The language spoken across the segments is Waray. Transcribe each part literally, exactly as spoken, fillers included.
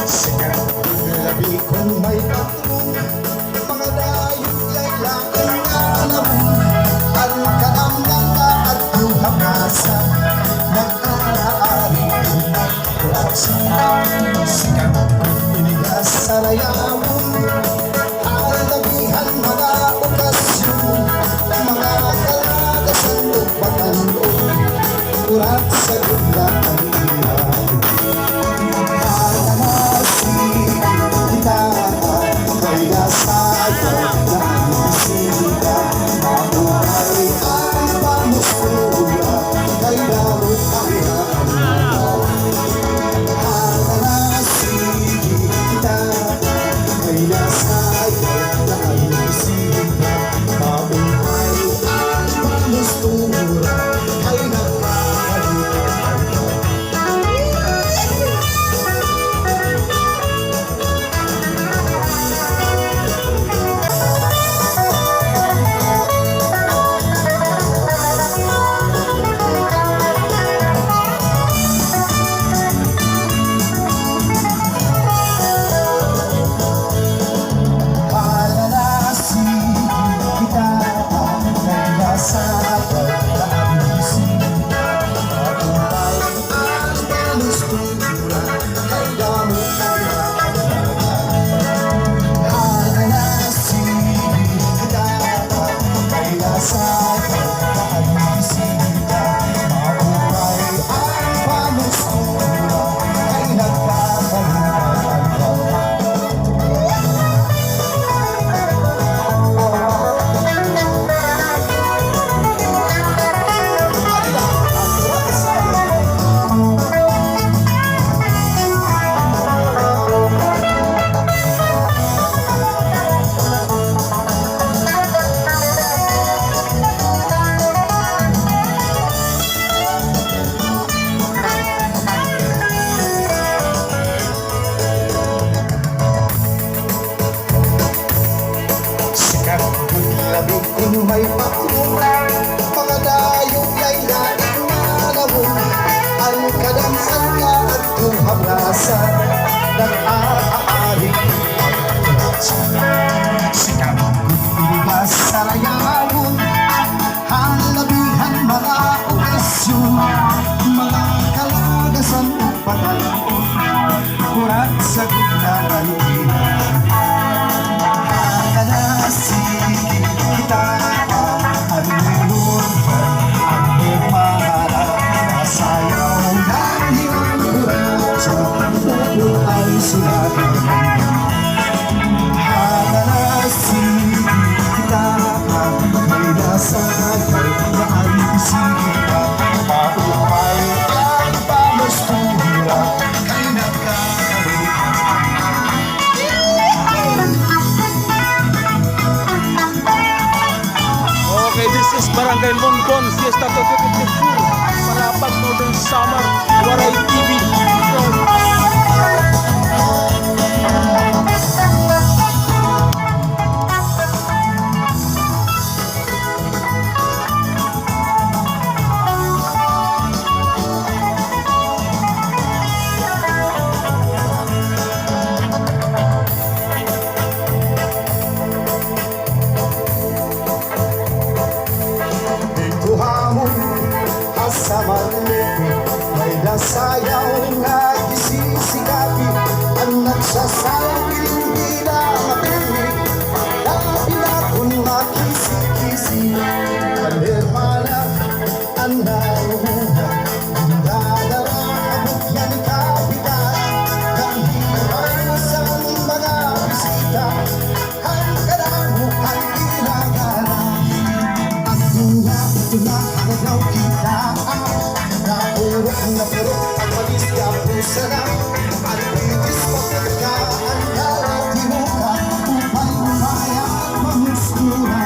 Sikat kun labi kun may patron, mga dayo yay lain nga alawon. An kadam-an nga adto ha plaza, nag-aari Sikat ini nga sarayawon, ha labihan mga okasyon, mga kalagasan ug batan-on, urat sa gugma an iyaw. Kalasi kita, kay nasayaw na an bisita, maupay an pamustura, kay damo ang Sikat gud labi kun may patron, mga dayo yay lain nga alawon. An kadam-an nga adto ha plaza, nag-aari. Sikat gud ini nga sarayawon, ha labihan mga okasyon, mga kalagasan ug batan-on. Kurat sa gugma an iyaw. Kalasi kita, an milyon, an pagmamahal, nasayaw na hilang kurat sa puso ay sila. Kalasi kita, an may nasayaw na an bisita, maupay an pamustura. Okay, this is Barangay Monbon, Fiesta twenty twenty-four, Palapag, Northern Samar, Waray T V. Sayaw nga gisisikapi, an nagsasayaw ginbida nga pirmi, labi na kon makisi-kisi. An hermana, an nangunguha, gindadara abot nga ni kapitan, kan hirang sa mga bisita. An kadamo an ginagana. Aduna, aduna, aduna kita. Napurok, napurok, an panis, kapusan na. An bitis, papunta, an galatinuka. Upay, upay, an pangustura.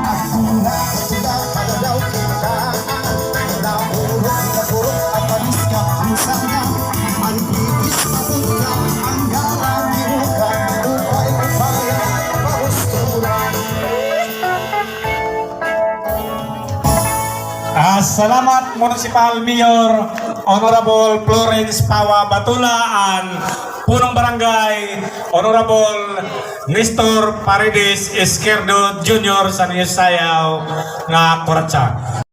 Aduna, aduna, aduna kita. Napurok, napurok, an panis, kapusan na. An bitis, papunta, an galatinuka. Upay, upay, an pangustura. Ah, salamat, Municipal Mayor Honorable Florence Pawa Batula, an Punong Barangay Honorable Nestor Paredes Izquierdo Junior, san iyo sayaw nga kuratsa.